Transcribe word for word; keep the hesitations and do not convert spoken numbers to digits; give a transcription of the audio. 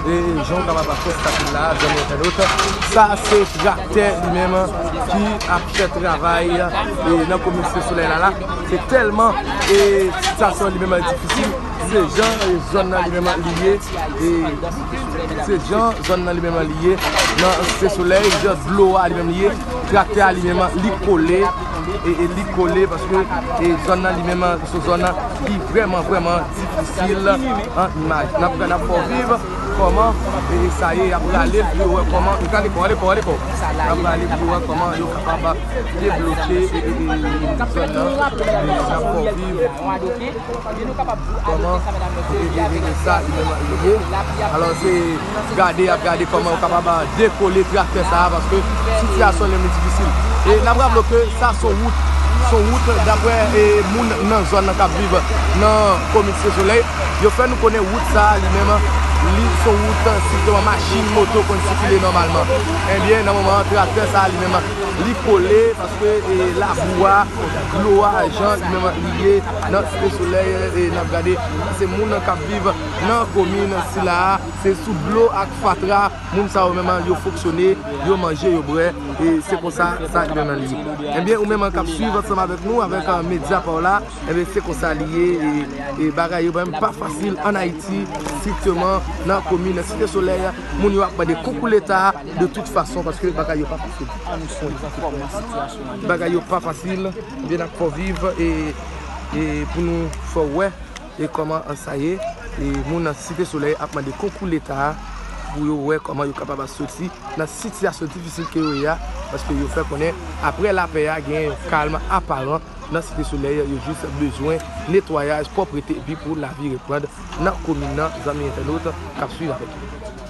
E jan w kapab konstate la, zanmi entènot, sa se traktè li menm ki ap fè travay e nan komin Site Solèy la la. Se tèlman e sitiyasyon li menm difisil. Se jan e zòn nan li menm li ye. E se jan zòn nan li menm li ye nan Site Solèy, jan dlo a li menm li ye. Traktè a li menm li kole. E, e li kole paske e zòn nan li menm se yon zòn ki vrèman, vrèman difisil an imaj. N ap, n ap fè w viv kòman e, e sa ye, y ap rale pou yo wè kòman. Gade kò, gade kò, gade kò. Y ap rale pou yo wè kòman yo kapab debloke e, e, e zòn nan. E n ap fè w viv kòman e, e, e, e sa li menm li ye. Alò, se gade, y ap gade kòman yo kapab dekole traktè sa a, paske sitiyasyon li menm difisil. E n ap raple w ke sa se yon wout, se yon wout daprè e moun nan zòn nan k ap viv nan komin Site Solèy. Yo fè nou konnen wout sa a li menm, li se yon wout sitwayen machin, moto konn sikile nòmalman. Ebyen, nan moman an, traktè sa a li menm, li kole paske e labou a, dlo a, jan li menm li ye nan Site Solèy, e n ap gade, se moun k ap viv nan komin sila a, se sou dlo ak fatra, moun sa yo menm yo fonksyone, yo manje, yo bwè, e se konsa sa li menm li ye. Ebyen, ou menm k ap swiv ansanm avèk nou, avèk e, medya pa w la, ebyen, se konsa li ye, e, e bagay yo menm pa fasil an Ayiti, sitwayen nan komin Site Solèy, moun yo ap mande konkou Leta, de tout fason, paske bagay yo pa fasil. Bagay yo pa fasil, ebyen, n ap fè w viv, e, e pou nou fè w wè, e kòman sa ye, e moun nan Site Solèy ap mande konkou Leta a pou yo wè kòman yo kapab soti nan sitiyasyon difisil ke yo ye a, paske yo fè konnen, aprè lapè a, gen yon kalm aparan nan Site Solèy, yo jis bezwen netwayaj, pwòprete, epi pou lavi reprann nan komin nan, zanmi entènot k ap swiv avèk nou.